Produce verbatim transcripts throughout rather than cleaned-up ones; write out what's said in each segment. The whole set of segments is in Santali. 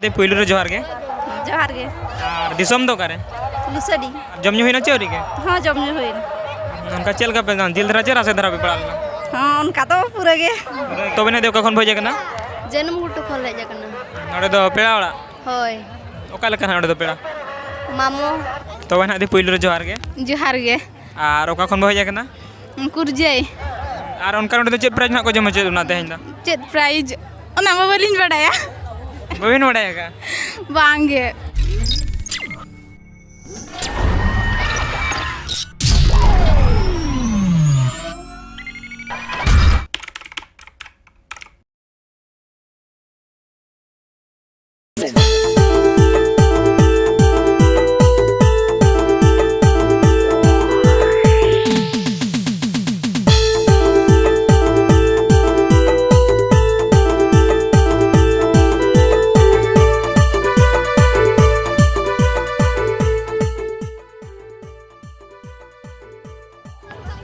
ᱫᱮ, ᱯᱩᱭᱞᱩ ᱨᱮ ᱡᱚᱦᱟᱨ ᱜᱮ᱾ ᱡᱚᱦᱟᱨ ᱜᱮ᱾ ᱟᱨ ᱫᱤᱥᱚᱢ ᱫᱚ ᱚᱠᱟᱨᱮ? ᱞᱩᱥᱟᱹᱰᱤ᱾ ᱟᱨ ᱡᱚᱢ ᱧᱩ ᱦᱩᱭᱱᱟ ᱪᱮ ᱟᱹᱣᱨᱤ ᱜᱮ? ᱦᱚᱸ, ᱡᱚᱢ ᱧᱩ ᱦᱩᱭᱱᱟ᱾ ᱚᱱᱠᱟ ᱪᱮᱫ ᱞᱮᱠᱟ ᱯᱮ, ᱡᱤᱞ ᱫᱷᱟᱨᱟ ᱪᱮ ᱨᱟᱥᱮ ᱫᱷᱟᱨᱟ ᱯᱮ ᱯᱟᱲᱟᱣ ᱞᱮᱱᱟ? ᱦᱚᱸ, ᱚᱱᱠᱟ ᱫᱚ ᱯᱩᱨᱟᱹ ᱜᱮ᱾ ᱛᱚᱵᱮ ᱱᱟᱜ ᱫᱚ ᱚᱠᱟ ᱠᱷᱚᱱ ᱯᱮ ᱦᱮᱡ ᱟᱠᱟᱱᱟ? ᱡᱟᱹᱱᱩᱢ ᱜᱷᱩᱴᱩ ᱠᱷᱚᱱ ᱞᱮ ᱦᱮᱡ ᱟᱠᱟᱱᱟ᱾ ᱱᱚᱰᱮ ᱫᱚ ᱯᱮᱲᱟ ᱚᱲᱟᱜ? ᱦᱳᱭ᱾ ᱚᱠᱟ ᱞᱮᱠᱟ ᱱᱟᱜ ᱱᱚᱰᱮ ᱫᱚ ᱯᱮᱲᱟ? ᱢᱟᱢᱚ᱾ ᱛᱚᱵᱮ ᱱᱟᱜ ᱫᱤ, ᱯᱩᱭᱞᱩ ᱨᱮ ᱡᱚᱦᱟᱨ ᱜᱮ᱾ ᱡᱚᱦᱟᱨ ᱜᱮ᱾ ᱟᱨ ᱚᱠᱟ ᱠᱷᱚᱱ ᱵᱚ ᱦᱮᱡ ᱟᱠᱟᱱᱟ? ᱠᱩᱨᱡᱟᱹᱭ᱾ ᱟᱨ ᱚᱱᱠᱟ ᱱᱚᱰᱮ ᱫᱚ ᱪᱮᱫ prize ᱱᱟᱜ ᱠᱚ ᱡᱚᱢ ᱦᱚᱪᱚᱭᱮᱫ ᱵᱚᱱᱟ ᱛᱮᱦᱮᱧ ᱫᱚ? ᱪᱮᱫ prize? ᱚᱱᱟ ᱢᱟ ᱵᱟᱹᱞᱤᱧ ᱵᱟᱰᱟᱭᱟ᱾ ᱵᱟᱹᱵᱤᱱ ᱵᱟᱰᱟᱭ ᱟᱠᱟᱫᱼᱟ? ᱵᱟᱝ ᱜᱮ᱾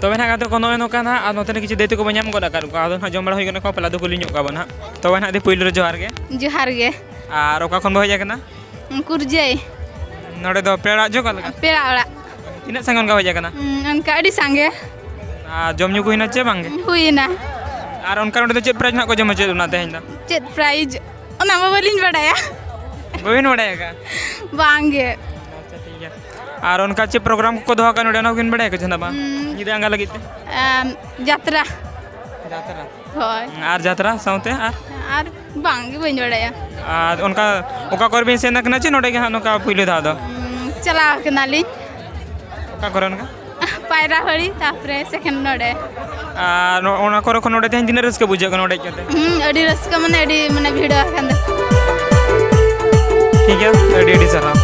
ᱛᱚᱵᱮ ᱱᱟᱦᱟᱜ ᱜᱟᱛᱮ ᱠᱚ, ᱱᱚᱜᱼᱚᱭ ᱱᱚᱝᱠᱟ ᱱᱟᱦᱟᱜ, ᱟᱨ ᱱᱚᱛᱮ ᱨᱮ ᱠᱤᱪᱷᱩ ᱫᱟᱹᱭ ᱛᱟᱠᱚ ᱵᱚᱱ ᱧᱟᱢ ᱜᱚᱫ ᱟᱠᱟᱫ ᱠᱚᱣᱟ᱾ ᱟᱫᱚ ᱱᱟᱦᱟᱜ ᱡᱚᱢ ᱵᱟᱲᱟ ᱦᱩᱭ ᱠᱟᱱᱟ ᱠᱚ, ᱯᱮᱞᱟ ᱫᱚ ᱠᱩᱞᱤ ᱧᱚᱜ ᱠᱚᱣᱟ ᱵᱚᱱ ᱱᱟᱦᱟᱜ᱾ ᱛᱚᱵᱮ ᱱᱟᱦᱟᱜ ᱫᱤ, ᱯᱩᱭᱞᱩ ᱨᱮ ᱡᱚᱦᱟᱨ ᱜᱮ᱾ ᱡᱚᱦᱟᱨ ᱜᱮ᱾ ᱟᱨ ᱚᱠᱟ ᱠᱷᱚᱱ ᱵᱚ ᱦᱮᱡ ᱟᱠᱟᱱᱟ? ᱠᱩᱨᱡᱟᱹᱭ᱾ ᱱᱚᱰᱮ ᱫᱚ ᱯᱮᱲᱟ ᱚᱲᱟᱜ ᱪᱚ ᱚᱠᱟ ᱞᱮᱠᱟ? ᱯᱮᱲᱟ ᱚᱲᱟᱜ᱾ ᱛᱤᱱᱟᱹᱜ ᱥᱟᱸᱜᱮ ᱚᱱᱠᱟ ᱦᱮᱡ ᱟᱠᱟᱱᱟ? ᱦᱩᱸ, ᱚᱱᱠᱟ ᱟᱹᱰᱤ ᱥᱟᱸᱜᱮ᱾ ᱟᱨ ᱡᱚᱢ ᱧᱩ ᱠᱚ ᱦᱩᱭᱱᱟ ᱪᱮ ᱵᱟᱝ ᱜᱮ? ᱦᱩᱭᱱᱟ᱾ ᱟᱨ ᱚᱱᱠᱟ ᱱᱚᱰᱮ ᱫᱚ ᱪᱮᱫ prize ᱱᱟᱦᱟᱜ ᱠᱚ ᱡᱚᱢ ᱦᱚᱪᱚᱭᱮᱫ ᱵᱚᱱᱟ ᱛᱮᱦᱮᱧ ᱫᱚ? ᱪᱮᱫ prize? ᱚᱱᱟ ᱢᱟ ᱵᱟᱹᱞᱤᱧ ᱵᱟᱰᱟᱭᱟ᱾ ᱵᱟᱹᱵᱤᱱ ᱵᱟᱰᱟᱭ ᱟᱠᱟᱫᱼᱟ? ᱵᱟᱝ ᱜᱮ᱾ ᱟᱪᱪᱷᱟ, ᱴᱷᱤᱠ ᱜᱮᱭᱟ᱾ ᱟᱨ ᱚᱱᱠᱟ ᱪᱮᱫ program ᱠᱚᱠᱚ ᱫᱚᱦᱚ ᱟᱠᱟᱫ ᱱᱚᱰᱮ, ᱚᱱᱟ ᱠᱚᱵᱤᱱ ᱵᱟᱰᱟᱭᱟ ᱠᱚ ᱡᱟᱦᱟᱱᱟᱜ ᱵᱟᱝ? ᱦᱩᱸ᱾ ᱧᱤᱫᱟᱹ ᱟᱸᱜᱟ ᱞᱟᱹᱜᱤᱫ ᱛᱮ? ᱟᱢ, ᱡᱟᱛᱨᱟ᱾ ᱡᱟᱛᱨᱟ? ᱦᱳᱭ᱾ ᱟᱨ ᱡᱟᱛᱨᱟ ᱥᱟᱶᱛᱮ ᱟᱨ? ᱟᱨ ᱵᱟᱝ ᱜᱮ, ᱵᱟᱹᱧ ᱵᱟᱰᱟᱭᱟ᱾ ᱟᱨ ᱚᱱᱠᱟ ᱚᱠᱟ ᱠᱚᱨᱮ ᱵᱤᱱ ᱥᱮᱱ ᱟᱠᱟᱱᱟ ᱪᱮ ᱱᱚᱰᱮ ᱜᱮ ᱦᱟᱸᱜ ᱱᱚᱝᱠᱟ ᱯᱩᱭᱞᱩ ᱫᱷᱟᱣ ᱫᱚ? ᱩᱸ, ᱪᱟᱞᱟᱣ ᱠᱟᱱᱟᱞᱤᱧ᱾ ᱚᱠᱟ ᱠᱚᱨᱮ ᱚᱱᱠᱟ? ᱯᱟᱭᱨᱟ ᱦᱟᱹᱲᱤ, ᱛᱟᱯᱚᱨᱮ second ᱱᱚᱰᱮ᱾ ᱟᱨ ᱱᱚ-, ᱚᱱᱟ ᱠᱚᱨᱮ ᱠᱷᱚᱱ ᱱᱚᱰᱮ ᱛᱮᱦᱮᱧ ᱛᱤᱱᱟᱹᱜ ᱨᱟᱹᱥᱠᱟᱹ ᱵᱩᱡᱷᱟᱹᱜ ᱠᱟᱱᱟ ᱱᱚᱰᱮ ᱦᱮᱡ ᱠᱟᱛᱮ? ᱦᱩᱸ, ᱟᱹᱰᱤ ᱨᱟᱹᱥᱠᱟᱹ, ᱢᱟᱱᱮ ᱟᱹᱰᱤ, ᱢᱟᱱᱮ ᱵᱷᱤᱲ ᱟᱠᱟᱱ ᱫᱚ᱾ ᱴᱷᱤᱠ ᱜᱮᱭᱟ, ᱟᱹᱰᱤ ᱟᱹᱰᱤ ᱥᱟᱨᱦᱟᱣ᱾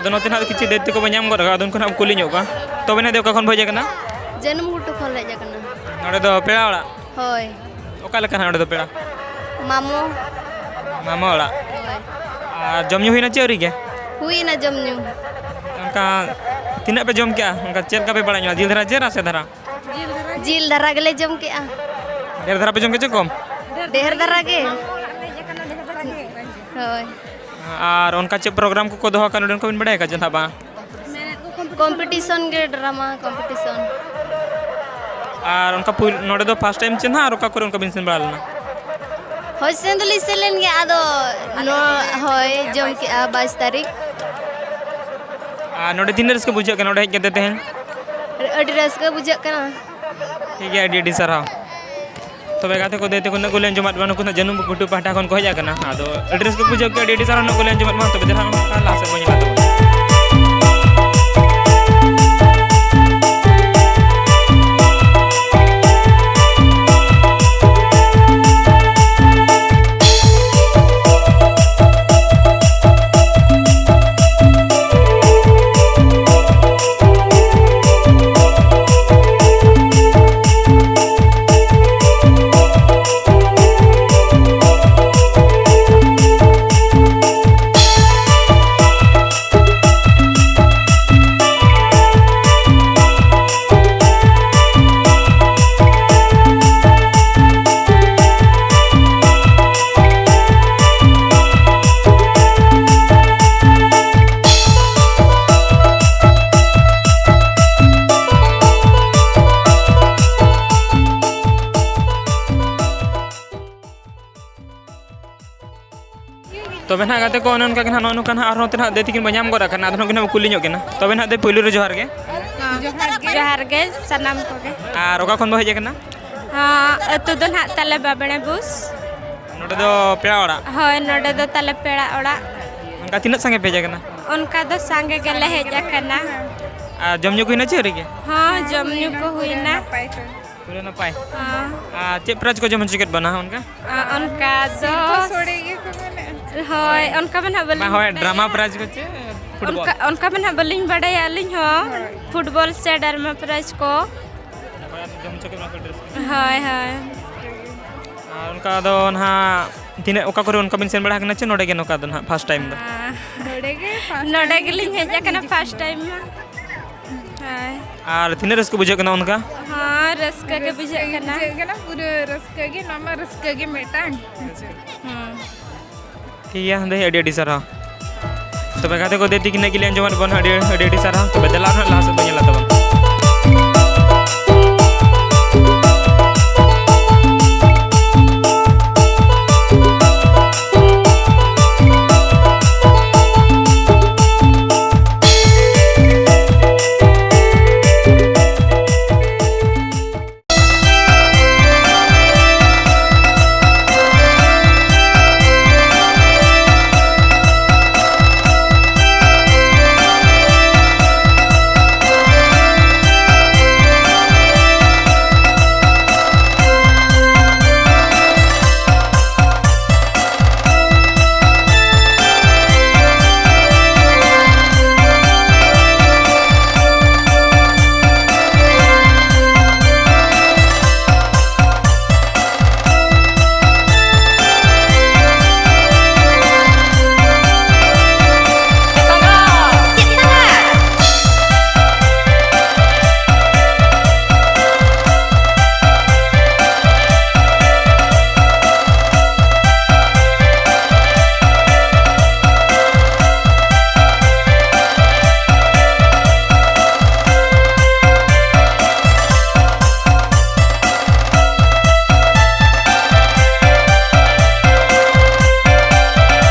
ᱛᱚ, ᱱᱚᱛᱮ ᱱᱟᱜ ᱠᱤᱪᱷᱩ ᱫᱟᱹᱭ ᱛᱟᱠᱚ ᱵᱚᱱ ᱧᱟᱢ ᱜᱚᱫ ᱟᱠᱟᱫ, ᱟᱫᱚ ᱩᱱᱠᱩ ᱱᱟᱜ ᱠᱩᱞᱤ ᱧᱚᱜ ᱠᱚᱣᱟ᱾ ᱛᱚᱵᱮ ᱱᱟᱜ ᱫᱚ ᱚᱠᱟ ᱠᱷᱚᱱ ᱵᱚ ᱦᱮᱡ ᱟᱠᱟᱱᱟ? ᱡᱟᱹᱱᱩᱢ ᱜᱷᱩᱴᱩ ᱠᱷᱚᱱ ᱞᱮ ᱦᱮᱡ ᱟᱠᱟᱱᱟ᱾ ᱱᱚᱰᱮ ᱫᱚ ᱯᱮᱲᱟ ᱚᱲᱟᱜ? ᱦᱳᱭ᱾ ᱚᱠᱟ ᱞᱮᱠᱟ ᱱᱟᱜ ᱱᱚᱰᱮ ᱫᱚ ᱯᱮᱲᱟ? ᱢᱟᱢᱚ᱾ ᱢᱟᱢᱟ ᱚᱲᱟᱜ? ᱦᱳᱭ᱾ ᱟᱨ ᱡᱚᱢ ᱧᱩ ᱦᱩᱭᱱᱟ ᱪᱮ ᱟᱹᱣᱨᱤ ᱜᱮ? ᱦᱩᱭᱱᱟ ᱡᱚᱢ ᱧᱩ᱾ ᱚᱱᱠᱟ ᱛᱤᱱᱟᱹᱜ ᱯᱮ ᱡᱚᱢ ᱠᱮᱜᱼᱟ? ᱚᱱᱠᱟ ᱪᱮᱫ ᱞᱮᱠᱟ ᱯᱮ ᱵᱟᱲᱟᱭ ᱧᱚᱜᱼᱟ? ᱡᱤᱞ ᱫᱷᱟᱨᱟ ᱪᱮ ᱨᱟᱥᱮ ᱫᱷᱟᱨᱟ? ᱡᱤᱞ ᱫᱷᱟᱨᱟ ᱜᱮᱞᱮ ᱡᱚᱢ ᱠᱮᱜᱼᱟ᱾ ᱰᱷᱮᱨ ᱫᱷᱟᱨᱟ ᱯᱮ ᱡᱚᱢ ᱠᱮᱜᱼᱟ ᱪᱮ ᱠᱚᱢ? ᱰᱷᱮᱨ ᱫᱷᱟᱨᱟ ᱜᱮ᱾ ᱦᱳᱭ᱾ ᱟᱨ ᱚᱱᱠᱟ ᱪᱮᱫ ᱯᱨᱳᱜᱨᱟᱢ ᱠᱚᱠᱚ ᱫᱚᱦᱚ ᱟᱠᱟᱫ ᱱᱚᱰᱮ ᱠᱷᱚᱱ ᱵᱤᱱ ᱵᱟᱲᱟᱭ ᱟᱠᱟᱫ ᱪᱮ ᱱᱟᱦᱟᱜ ᱵᱟᱝ? ᱠᱚᱢᱯᱤᱴᱤᱥᱚᱱ ᱜᱮ, ᱰᱨᱟᱢᱟ ᱠᱚᱢᱯᱤᱴᱤᱥᱚᱱ᱾ ᱟᱨ ᱚᱱᱠᱟ ᱯᱩᱭ-, ᱱᱚᱰᱮ ᱫᱚ ᱯᱷᱟᱥᱴ ᱴᱟᱭᱤᱢ ᱪᱮ ᱱᱟᱦᱟᱜ, ᱟᱨ ᱚᱠᱟ ᱠᱚᱨᱮ ᱚᱱᱠᱟ ᱵᱤᱱ ᱥᱮᱱ ᱵᱟᱲᱟ ᱞᱮᱱᱟ? ᱦᱳᱭ, ᱥᱮᱱ ᱫᱚᱞᱤᱧ ᱥᱮᱱ ᱞᱮᱱ ᱜᱮᱭᱟ, ᱟᱫᱚ ᱱᱚ-, ᱦᱳᱭ, ᱡᱚᱢ ᱠᱮᱜᱼᱟ ᱵᱟᱭᱤᱥ ᱛᱟᱹᱨᱤᱠᱷ᱾ ᱟᱨ ᱱᱚᱰᱮ ᱛᱤᱱᱟᱹᱜ ᱨᱟᱹᱥᱠᱟᱹ ᱵᱩᱡᱷᱟᱹᱜ ᱠᱟᱱᱟ ᱱᱚᱰᱮ ᱦᱮᱡ ᱠᱟᱛᱮ ᱛᱮᱦᱮᱧ? ᱟᱹᱰᱤ ᱨᱟᱹᱥᱠᱟᱹ ᱵᱩᱡᱷᱟᱹᱜ ᱠᱟᱱᱟ᱾ ᱴᱷᱤᱠ ᱜᱮᱭᱟ, ᱟᱹᱰᱤ ᱟᱹᱰᱤ ᱥᱟᱨᱦᱟᱣ᱾ ᱛᱚᱵᱮ ᱜᱟᱛᱮ ᱠᱚ, ᱫᱟᱹᱭ ᱛᱟᱠᱚ, ᱱᱩᱠᱩ ᱱᱟᱜ ᱠᱚᱞᱮ ᱟᱸᱡᱚᱢᱟᱫ ᱵᱚᱱᱟ, ᱱᱩᱠᱩ ᱱᱟᱜ ᱡᱟᱹᱱᱩᱢ ᱜᱷᱩᱴᱩ ᱯᱟᱦᱴᱟ ᱠᱷᱚᱱ ᱠᱚ ᱦᱮᱡ ᱟᱠᱟᱱᱟ᱾ ᱟᱫᱚ ᱟᱹᱰᱤ ᱨᱟᱹᱥᱠᱟᱹ ᱵᱩᱡᱷᱟᱹᱣ ᱠᱮᱫᱟ, ᱟᱹᱰᱤ ᱟᱹᱰᱤ ᱥᱟᱨᱦᱟᱣ ᱱᱩᱠᱩ ᱞᱮ ᱟᱸᱡᱚᱢᱟᱫ ᱵᱚᱱᱟ᱾ ᱛᱚᱵᱮ ᱫᱮᱞᱟ ᱱᱚᱝᱠᱟ ᱞᱟᱦᱟ ᱥᱮᱫ ᱵᱚᱱ ᱧᱮᱞᱟ᱾ ᱛᱚᱵᱮ ᱱᱟᱦᱟᱜ ᱜᱟᱛᱮ ᱠᱚ, ᱚᱱᱮ ᱚᱱᱠᱟ ᱜᱮ ᱱᱟᱦᱟᱜ, ᱱᱚᱜᱼᱚ ᱱᱚᱝᱠᱟ ᱱᱟᱦᱟᱜ ᱟᱨᱦᱚᱸ ᱱᱚᱛᱮ ᱱᱟᱦᱟᱜ ᱫᱟᱹᱭ ᱛᱟᱹᱠᱤᱱ ᱵᱚᱱ ᱧᱟᱢ ᱜᱚᱫ ᱟᱠᱟᱱᱟ, ᱟᱫᱚ ᱱᱟᱦᱟᱜ ᱠᱤᱱ ᱠᱩᱞᱤ ᱧᱚᱜ ᱠᱤᱱᱟ᱾ ᱛᱚᱵᱮ ᱱᱟᱦᱟᱜ ᱫᱟᱹᱭ, ᱯᱳᱭᱞᱳ ᱨᱮ ᱡᱚᱦᱟᱨ ᱜᱮ᱾ ᱦᱚᱸ, ᱡᱚᱦᱟᱨ ᱜᱮ ᱥᱟᱱᱟᱢ ᱠᱚᱜᱮ᱾ ᱟᱨ ᱚᱠᱟ ᱠᱷᱚᱱ ᱵᱚ ᱦᱮᱡ ᱟᱠᱟᱱᱟ? ᱦᱚᱸ, ᱟᱹᱛᱩ ᱫᱚ ᱱᱟᱦᱟᱜ ᱛᱟᱞᱮ ᱵᱟᱵᱲᱮ ᱵᱩᱥ᱾ ᱱᱚᱰᱮ ᱫᱚ ᱯᱮᱲᱟ ᱚᱲᱟᱜ? ᱦᱳᱭ, ᱱᱚᱰᱮ ᱫᱚ ᱛᱟᱞᱮ ᱯᱮᱲᱟ ᱚᱲᱟᱜ᱾ ᱚᱱᱠᱟ ᱛᱤᱱᱟᱹᱜ ᱥᱟᱸᱜᱮ ᱯᱮ ᱦᱮᱡ ᱟᱠᱟᱱᱟ? ᱚᱱᱠᱟ ᱫᱚ ᱥᱟᱸᱜᱮ ᱜᱮᱞᱮ ᱦᱮᱡ ᱟᱠᱟᱱᱟ᱾ ᱟᱨ ᱡᱚᱢ ᱧᱩ ᱠᱚ ᱦᱩᱭᱱᱟ ᱪᱮ ᱟᱹᱣᱨᱤ ᱜᱮ? ᱦᱚᱸ, ᱡᱚᱢ ᱧᱩ ᱠᱚ ᱦᱩᱭᱱᱟ᱾ ᱯᱩᱨᱟᱹ ᱱᱟᱯᱟᱭ? ᱦᱚᱸ᱾ ᱟᱨ ᱪᱮᱫ ᱯᱨᱟᱭᱤᱡᱽ ᱠᱚ ᱡᱚᱢ ᱦᱚᱪᱚ ᱠᱮᱫ ᱵᱚᱱᱟ ᱚᱱᱠᱟ? ᱟ, ᱚᱱᱠᱟ ᱫᱚ ᱥᱤᱨᱯᱟᱹ ᱥᱳᱲᱮ ᱜᱮᱠᱚ ᱢᱮᱱᱮᱫᱼᱟ᱾ ᱦᱳᱭ, ᱚᱱᱠᱟ ᱢᱟ ᱱᱟᱦᱟᱜ ᱵᱟᱹᱞᱤᱧ ᱵᱟᱝ, ᱦᱳᱭ, ᱵᱟᱰᱟᱭᱟ᱾ ᱰᱨᱟᱢᱟ ᱯᱨᱟᱭᱤᱡᱽ ᱠᱚ ᱪᱮᱫ? ᱯᱷᱩᱴᱵᱚᱞ? ᱚᱱᱠᱟ, ᱚᱱᱠᱟ ᱢᱟ ᱱᱟᱦᱟᱜ ᱵᱟᱹᱞᱤᱧ ᱵᱟᱰᱟᱭᱟ ᱟᱹᱞᱤᱧ ᱦᱚᱸ᱾ ᱦᱳᱭ᱾ ᱯᱷᱩᱴᱵᱚᱞ ᱥᱮ ᱰᱨᱟᱢᱟ ᱯᱨᱟᱭᱤᱡᱽ ᱠᱚ᱾ ᱡᱚᱢ ᱦᱚᱪᱚ ᱠᱮᱫ ᱢᱮᱭᱟ ᱠᱚ ᱰᱨᱮᱥ? ᱦᱳᱭ, ᱦᱳᱭ᱾ ᱟᱨ ᱚᱱᱠᱟ ᱫᱚ ᱱᱟᱦᱟᱜ ᱛᱤᱱᱟᱹᱜ, ᱚᱠᱟ ᱠᱚᱨᱮ ᱚᱱᱠᱟ ᱵᱤᱱ ᱥᱮᱱ ᱵᱟᱲᱟ ᱟᱠᱟᱱᱟ ᱪᱮ ᱱᱚᱰᱮ ᱜᱮ ᱱᱚᱝᱠᱟ ᱫᱚ ᱱᱟᱦᱟᱜ ᱯᱷᱟᱥᱴ ᱴᱟᱭᱤᱢ ᱫᱚ? ᱟᱸ, ᱱᱚᱰᱮ ᱜᱮ ᱯᱷᱟᱥᱴ ᱱᱚᱰᱮ ᱴᱟᱭᱤᱢ ᱜᱮᱞᱤᱧ ᱦᱮᱡ ᱦᱤᱡᱩᱜ ᱠᱟᱱᱟ, ᱠᱟᱱᱟ ᱦᱤᱡᱩᱜ ᱯᱷᱟᱥᱴ ᱠᱟᱱᱟ᱾ ᱴᱟᱭᱤᱢ ᱢᱟ᱾ ᱦᱳᱭ᱾ ᱟᱨ ᱛᱤᱱᱟᱹᱜ ᱨᱟᱹᱥᱠᱟᱹ ᱵᱩᱡᱷᱟᱹᱜ ᱠᱟᱱᱟ ᱚᱱᱠᱟ? ᱦᱚᱸ, ᱨᱟᱹᱥᱠᱟᱹ ᱜᱮ ᱨᱟᱹᱥᱠᱟᱹ ᱵᱩᱡᱷᱟᱹᱜ ᱜᱮ ᱠᱟᱱᱟ᱾ ᱵᱩᱡᱷᱟᱹᱜ ᱠᱟᱱᱟ, ᱯᱩᱨᱟᱹ ᱨᱟᱹᱥᱠᱟᱹ ᱜᱮ, ᱱᱚᱣᱟ ᱢᱟ ᱨᱟᱹᱥᱠᱟᱹ ᱜᱮ ᱢᱤᱫᱴᱟᱝ᱾ ᱦᱩᱸ᱾ ᱴᱷᱤᱠ ᱜᱮᱭᱟ, ᱫᱟᱹᱭ, ᱟᱹᱰᱤ ᱟᱹᱰᱤ ᱥᱟᱨᱦᱟᱣ᱾ ᱛᱚᱵᱮ ᱜᱟᱛᱮ ᱠᱚ, ᱫᱟᱹᱭ ᱛᱤᱠᱤᱱᱟᱜ ᱜᱮᱞᱮ ᱟᱸᱡᱚᱢᱟᱫ ᱵᱚᱱ, ᱟᱹᱰᱤ ᱟᱹᱰᱤ ᱟᱹᱰᱤ ᱥᱟᱨᱦᱟᱣ᱾ ᱛᱚᱵᱮ ᱫᱮᱞᱟ ᱱᱟᱦᱟᱜ ᱞᱟᱦᱟ ᱥᱮᱫ ᱵᱚᱱ ᱧᱮᱞᱟ ᱛᱟᱵᱚᱱ᱾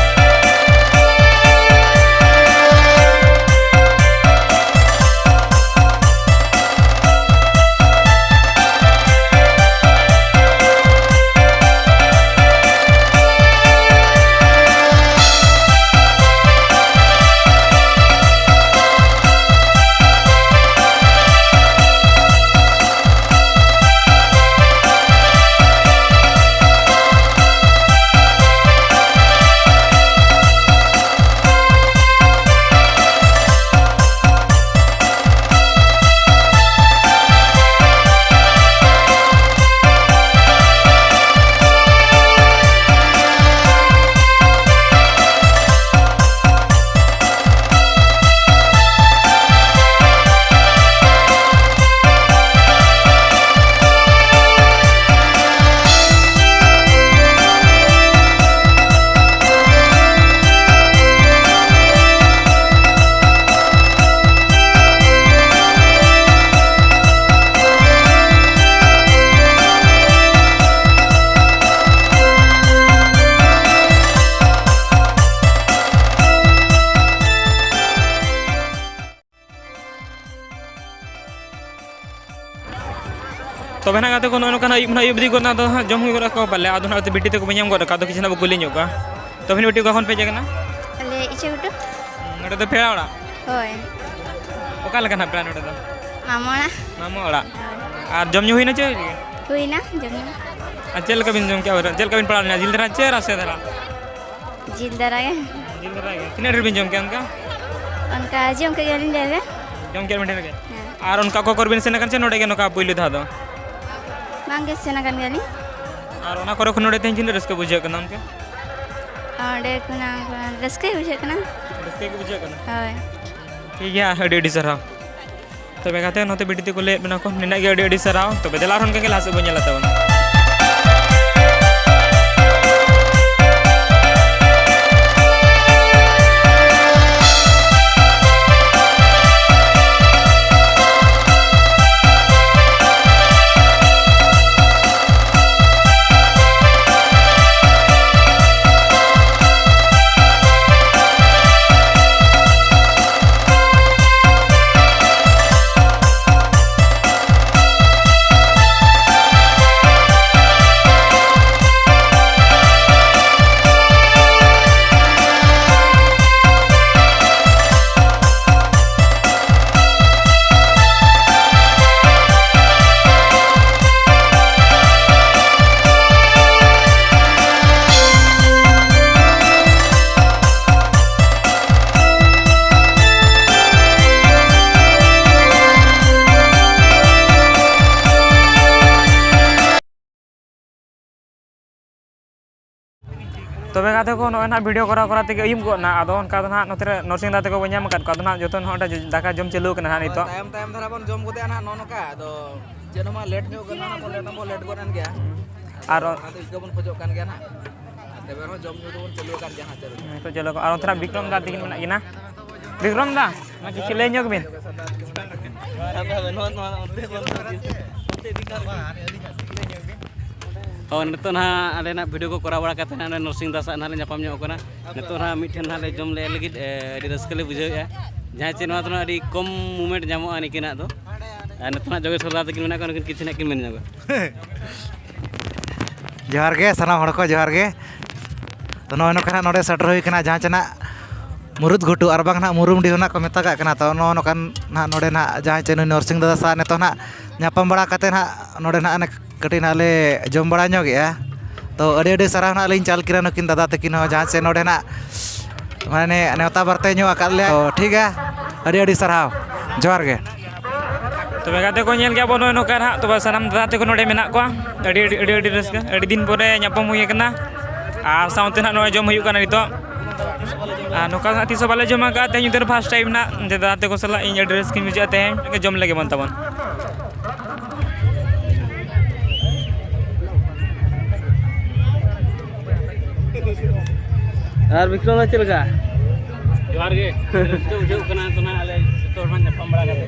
ᱛᱚᱵᱮ ᱱᱟᱜ ᱜᱟᱛᱮ ᱠᱚ, ᱱᱚᱜᱼᱚᱭ ᱱᱚᱝᱠᱟ ᱱᱟᱜ ᱟᱹᱭᱩᱵ ᱱᱟᱜ ᱟᱹᱭᱩᱵ ᱤᱫᱤ ᱜᱚᱫ ᱱᱟ, ᱟᱫᱚ ᱦᱟᱸᱜ ᱡᱚᱢ ᱦᱩᱭ ᱜᱚᱫ ᱟᱠᱚ ᱯᱟᱞᱮ᱾ ᱟᱫᱚ ᱱᱟᱜ ᱵᱤᱴᱤ ᱛᱟᱠᱚ ᱵᱚᱱ ᱧᱟᱢ ᱜᱚᱫ ᱟᱠᱟᱫ, ᱟᱫᱚ ᱠᱤᱪᱷᱩ ᱱᱟᱜ ᱵᱚ ᱠᱩᱞᱤ ᱧᱚᱜ ᱠᱚᱣᱟ᱾ ᱛᱚᱵᱮ ᱵᱤᱴᱤ, ᱚᱠᱟ ᱠᱷᱚᱱ ᱯᱮ ᱦᱮᱡ ᱟᱠᱟᱱᱟ? ᱟᱞᱮ ᱤᱪᱷᱟᱹ ᱜᱷᱩᱴᱩ᱾ ᱱᱚᱰᱮ ᱫᱚ ᱯᱮᱲᱟ ᱚᱲᱟᱜ? ᱦᱳᱭ᱾ ᱚᱠᱟ ᱞᱮᱠᱟ ᱱᱟᱜ ᱯᱮᱲᱟ ᱱᱚᱰᱮ ᱫᱚ? ᱢᱟᱢᱚ ᱚᱲᱟᱜ᱾ ᱢᱟᱢᱚ ᱚᱲᱟᱜ᱾ ᱦᱳᱭ᱾ ᱟᱨ ᱡᱚᱢ ᱧᱩ ᱦᱩᱭᱱᱟ ᱪᱮ ᱟᱹᱣᱨᱤ? ᱦᱩᱭᱱᱟ ᱡᱚᱢ ᱧᱩ᱾ ᱟᱨ ᱪᱮᱫ ᱞᱮᱠᱟ ᱵᱤᱱ ᱡᱚᱢ ᱠᱮᱜᱼᱟ? ᱪᱮᱫ ᱞᱮᱠᱟ ᱵᱤᱱ ᱯᱟᱲᱟᱣ ᱞᱮᱱᱟ? ᱡᱤᱞ ᱫᱷᱟᱨᱟ ᱪᱮ ᱨᱟᱥᱮ ᱫᱷᱟᱨᱟ? ᱡᱤᱞ ᱫᱷᱟᱨᱟ ᱜᱮ᱾ ᱡᱤᱞ ᱫᱷᱟᱨᱟ ᱜᱮ᱾ ᱛᱤᱱᱟᱹᱜ ᱰᱷᱮᱨ ᱵᱤᱱ ᱡᱚᱢ ᱠᱮᱜᱼᱟ ᱚᱱᱠᱟ? ᱚᱱᱠᱟ ᱡᱚᱢ ᱠᱮᱫ ᱜᱮᱭᱟᱞᱤᱧ ᱰᱷᱮᱨ ᱜᱮ᱾ ᱡᱚᱢ ᱠᱮᱜᱼᱟ ᱵᱤᱱ ᱰᱷᱮᱨ ᱜᱮ? ᱦᱮᱸ᱾ ᱟᱨ ᱚᱱᱠᱟ ᱚᱠᱟ ᱠᱚᱨᱮ ᱵᱤᱱ ᱥᱮᱱ ᱟᱠᱟᱱ ᱪᱮ ᱱᱚᱰᱮ ᱜᱮ ᱱᱚᱝᱠᱟ ᱯᱩᱭᱞᱩ ᱫᱷᱟᱣ ᱫᱚ? ᱵᱟᱝ ᱜᱮ, ᱥᱮᱱ ᱟᱠᱟᱱ ᱜᱮᱭᱟᱞᱤᱧ᱾ ᱟᱨ ᱚᱱᱟ ᱠᱚᱨᱮ ᱠᱷᱚᱱ ᱱᱚᱰᱮ ᱛᱮᱦᱮᱧ ᱛᱤᱱᱟᱹᱜ ᱨᱟᱹᱥᱠᱟᱹ ᱵᱩᱡᱷᱟᱹᱜ ᱠᱟᱱᱟ ᱚᱱᱠᱟ? ᱚᱸᱰᱮ ᱠᱷᱚᱱᱟᱜ ᱨᱟᱹᱥᱠᱟᱹ ᱜᱮ ᱵᱩᱡᱷᱟᱹᱜ ᱠᱟᱱᱟ᱾ ᱨᱟᱹᱥᱠᱟᱹ ᱜᱮ ᱵᱩᱡᱷᱟᱹᱜ ᱠᱟᱱᱟ? ᱦᱳᱭ᱾ ᱴᱷᱤᱠ ᱜᱮᱭᱟ, ᱟᱹᱰᱤ ᱟᱹᱰᱤ ᱥᱟᱨᱦᱟᱣ᱾ ᱛᱚᱵᱮ ᱜᱟᱛᱮ, ᱱᱚᱛᱮ ᱵᱤᱴᱤ ᱛᱟᱠᱚ ᱞᱟᱹᱭᱮᱫ ᱵᱮᱱᱟ ᱠᱚ, ᱱᱤᱱᱟᱹᱜ ᱜᱮ, ᱟᱹᱰᱤ ᱟᱹᱰᱤ ᱥᱟᱨᱦᱟᱣ᱾ ᱛᱚᱵᱮ ᱫᱮᱞᱟ ᱟᱨᱦᱚᱸ ᱚᱱᱠᱟ ᱜᱮ ᱞᱟᱦᱟ ᱥᱮᱫ ᱵᱚᱱ ᱧᱮᱞᱟ ᱛᱟᱵᱚᱱ᱾ ᱛᱚᱵᱮ ᱜᱟᱛᱮ ᱠᱚ, ᱱᱚᱜᱼᱚᱭ ᱱᱟᱦᱟᱜ video ᱠᱚᱨᱟᱣ ᱠᱚᱨᱟᱣ ᱛᱮᱜᱮ ᱟᱹᱭᱩᱵ ᱜᱚᱫ ᱱᱟ᱾ ᱟᱫᱚ ᱚᱱᱠᱟ ᱫᱚ ᱱᱟᱦᱟᱜ ᱱᱚᱛᱮ ᱨᱮ ᱱᱚᱨᱥᱤᱝ ᱫᱟ ᱛᱟᱠᱚ ᱵᱚᱱ ᱧᱟᱢ ᱟᱠᱟᱫ ᱠᱚᱣᱟ᱾ ᱟᱫᱚ ᱱᱟᱦᱟᱜ ᱡᱚᱛᱚ ᱱᱟᱦᱟᱜ ᱚᱸᱰᱮ ᱫᱟᱠᱟ ᱡᱚᱢ ᱪᱟᱹᱞᱩ ᱟᱠᱟᱱᱟ ᱱᱟᱦᱟᱜ ᱱᱤᱛᱚᱜ᱾ ᱛᱟᱭᱚᱢ ᱛᱟᱭᱚᱢ ᱫᱷᱟᱨᱟ ᱵᱚᱱ ᱡᱚᱢ ᱜᱚᱫᱮᱜᱼᱟ ᱱᱟᱦᱟᱜ ᱱᱚᱜᱼᱚ ᱱᱚᱝᱠᱟ᱾ ᱟᱫᱚ ᱪᱮᱫ ᱦᱚᱸ ᱢᱟ late ᱧᱚᱜ ᱠᱟᱱᱟ, ᱵᱚᱱ late ᱦᱚᱸ ᱵᱚᱱ late ᱜᱚᱫ ᱮᱱ ᱜᱮᱭᱟ᱾ ᱟᱨ ᱚᱱᱟ ᱫᱚ ᱤᱱᱠᱟᱹ ᱵᱚᱱ ᱠᱷᱚᱡᱚᱜ ᱠᱟᱱ ᱜᱮᱭᱟ ᱱᱟᱦᱟᱜ᱾ ᱛᱚᱵᱮ ᱨᱮᱦᱚᱸ ᱡᱚᱢ ᱧᱩ ᱫᱚᱵᱚᱱ ᱪᱟᱹᱞᱩ ᱟᱠᱟᱫ ᱜᱮᱭᱟ ᱱᱟᱦᱟᱜ, ᱪᱟᱹᱞᱩ᱾ ᱦᱮᱸ, ᱛᱚ ᱪᱚᱞᱚ, ᱟᱨ ᱚᱱᱛᱮ ᱱᱟᱜ ᱵᱤᱠᱨᱚᱢ ᱫᱟ ᱛᱤᱠᱤᱱ ᱢᱮᱱᱟᱜ ᱠᱤᱱᱟ᱾ ᱵᱤᱠᱨᱚᱢ ᱫᱟ, ᱢᱟ ᱠᱤᱪᱷᱩ ᱞᱟᱹᱭ ᱧᱚᱜ ᱵᱤᱱ᱾ ᱦᱳᱭ, ᱱᱤᱛᱚᱜ ᱱᱟᱦᱟᱜ ᱟᱞᱮ ᱱᱟᱜ video ᱠᱚ ᱠᱚᱨᱟᱣ ᱵᱟᱲᱟ ᱠᱟᱛᱮ ᱱᱟᱜ ᱱᱚᱰᱮ ᱱᱚᱨᱥᱤᱝ ᱫᱟ ᱥᱟᱶ ᱱᱟᱦᱟᱜ ᱞᱮ ᱧᱟᱯᱟᱢ ᱧᱚᱜ ᱠᱟᱱᱟ᱾ ᱱᱤᱛᱚᱜ ᱱᱟᱦᱟᱜ ᱢᱤᱫ ᱴᱷᱮᱱ ᱱᱟᱦᱟᱜ ᱞᱮ ᱡᱚᱢ ᱞᱮ ᱞᱟᱹᱜᱤᱫ, ᱮ, ᱟᱹᱰᱤ ᱨᱟᱹᱥᱠᱟᱹ ᱞᱮ ᱵᱩᱡᱷᱟᱹᱣᱮᱫᱼᱟ᱾ ᱡᱟᱦᱟᱸ ᱪᱮ ᱱᱚᱣᱟ ᱫᱚ ᱱᱟᱦᱟᱜ ᱟᱹᱰᱤ ᱠᱚᱢ moment ᱧᱟᱢᱚᱜᱼᱟ ᱱᱤᱠᱤᱱᱟᱜ ᱫᱚ᱾ ᱟᱨ ᱱᱤᱛᱚᱜ ᱱᱟᱜ ᱡᱚᱜᱮᱥ ᱦᱟᱸᱥᱫᱟ ᱛᱟᱹᱠᱤᱱ ᱢᱮᱱᱟᱜ ᱠᱚᱣᱟ, ᱩᱱᱠᱤᱱ ᱠᱤᱪᱷᱩ ᱱᱟᱜ ᱠᱤᱱ ᱢᱮᱱ ᱧᱚᱜᱟ᱾ ᱡᱚᱦᱟᱨ ᱜᱮ ᱥᱟᱱᱟᱢ ᱦᱚᱲ ᱠᱚ, ᱡᱚᱦᱟᱨ ᱜᱮ᱾ ᱛᱚ, ᱱᱚᱜᱼᱚᱭ ᱱᱚᱝᱠᱟ ᱱᱟᱜ ᱱᱚᱰᱮ ᱥᱮᱴᱮᱨ ᱦᱩᱭ ᱠᱟᱱᱟ, ᱡᱟᱦᱟᱸ ᱪᱮ ᱱᱟᱜ ᱢᱩᱨᱩᱫ ᱜᱷᱩᱴᱩ ᱟᱨ ᱵᱟᱝ ᱱᱟᱜ ᱢᱩᱨᱩᱢᱰᱤ ᱦᱚᱸ ᱱᱟᱜ ᱠᱚ ᱢᱮᱛᱟᱜᱟᱜ ᱠᱟᱱᱟ᱾ ᱛᱚ, ᱱᱚᱜᱼᱚ ᱱᱚᱝᱠᱟᱱ ᱱᱟᱜ ᱱᱚᱰᱮ ᱱᱟᱜ ᱡᱟᱦᱟᱸ ᱪᱮ ᱱᱩᱭ ᱱᱚᱨᱥᱤᱝ ᱫᱟᱫᱟ ᱥᱟᱶ ᱱᱤᱛᱚᱜ ᱱᱟᱜ ᱧᱟᱯᱟᱢ ᱵᱟᱲᱟ ᱠᱟᱛᱮ ᱱᱟᱜ ᱱᱚᱰᱮ ᱱᱟᱜ ᱚᱱᱮ ᱠᱟᱹᱴᱤᱡ ᱱᱟᱜ ᱞᱮ ᱡᱚᱢ ᱵᱟᱲᱟ ᱧᱚᱜᱮᱜᱼᱟ᱾ ᱛᱚ, ᱟᱹᱰᱤ ᱟᱹᱰᱤ ᱥᱟᱨᱦᱟᱣ ᱱᱟᱜ ᱞᱤᱧ ᱪᱟᱞ ᱠᱮᱫᱟ ᱱᱩᱠᱤᱱ ᱫᱟᱫᱟ ᱛᱟᱹᱠᱤᱱ ᱦᱚᱸ, ᱡᱟᱦᱟᱸ ᱪᱮ ᱱᱚᱰᱮ ᱱᱟᱜ ᱢᱟᱱᱮ ᱱᱮᱣᱛᱟ ᱵᱟᱨᱛᱮ ᱧᱚᱜ ᱟᱠᱟᱫ ᱞᱮᱭᱟ᱾ ᱛᱚ, ᱴᱷᱤᱠ ᱜᱮᱭᱟ, ᱟᱹᱰᱤ ᱟᱹᱰᱤ ᱥᱟᱨᱦᱟᱣ, ᱡᱚᱦᱟᱨ ᱜᱮ᱾ ᱛᱚᱵᱮ ᱜᱟᱛᱮ ᱠᱚ, ᱧᱮᱞ ᱜᱮᱭᱟ ᱵᱚᱱ ᱱᱚᱜᱼᱚᱭ ᱱᱚᱝᱠᱟ ᱱᱟᱦᱟᱜ, ᱛᱚᱵᱮ ᱥᱟᱱᱟᱢ ᱫᱟᱫᱟ ᱛᱟᱠᱚ ᱱᱚᱰᱮ ᱢᱮᱱᱟᱜ ᱠᱚᱣᱟ᱾ ᱟᱹᱰᱤ, ᱟᱹᱰᱤ, ᱟᱹᱰᱤ, ᱟᱹᱰᱤ ᱨᱟᱹᱥᱠᱟᱹ, ᱟᱹᱰᱤ ᱫᱤᱱ ᱯᱚᱨᱮ ᱧᱟᱯᱟᱢ ᱦᱩᱭ ᱟᱠᱟᱱᱟ᱾ ᱟᱨ ᱥᱟᱶᱛᱮ ᱱᱟᱦᱟᱜ ᱱᱚᱜᱼᱚᱭ ᱡᱚᱢ ᱦᱩᱭᱩᱜ ᱠᱟᱱᱟ ᱱᱤᱛᱚᱜ᱾ ᱟᱨ ᱱᱚᱝᱠᱟ ᱱᱟᱦᱟᱜ ᱛᱤᱥ ᱦᱚᱸ ᱵᱟᱞᱮ ᱡᱚᱢ ᱟᱠᱟᱫᱼᱟ, ᱛᱮᱦᱮᱧ ᱩᱛᱟᱹᱨ first time ᱱᱟᱦᱟᱜ, ᱡᱮ ᱫᱟᱫᱟ ᱛᱟᱠᱚ ᱥᱟᱞᱟᱜ ᱤᱧ ᱟᱹᱰᱤ ᱨᱟᱹᱥᱠᱟᱹᱧ ᱵᱩᱡᱷᱟᱹᱣᱟ᱾ ᱛᱮᱦᱮᱧ ᱡᱚᱢ ᱞᱮᱜᱮ ᱵᱚᱱ ᱛᱟᱵᱚᱱ᱾ ᱟᱨ ᱵᱤᱠᱨᱚᱢ ᱫᱟ ᱪᱮᱫ ᱞᱮᱠᱟ? ᱡᱚᱦᱟᱨ ᱜᱮ᱾ ᱨᱟᱹᱥᱠᱟᱹ ᱵᱩᱡᱷᱟᱹᱜ ᱠᱟᱱᱟ ᱛᱚ ᱱᱟᱦᱟᱜ, ᱟᱞᱮ ᱡᱚᱛᱚ ᱦᱚᱲ ᱢᱟ ᱧᱟᱯᱟᱢ ᱵᱟᱲᱟ ᱠᱟᱛᱮ᱾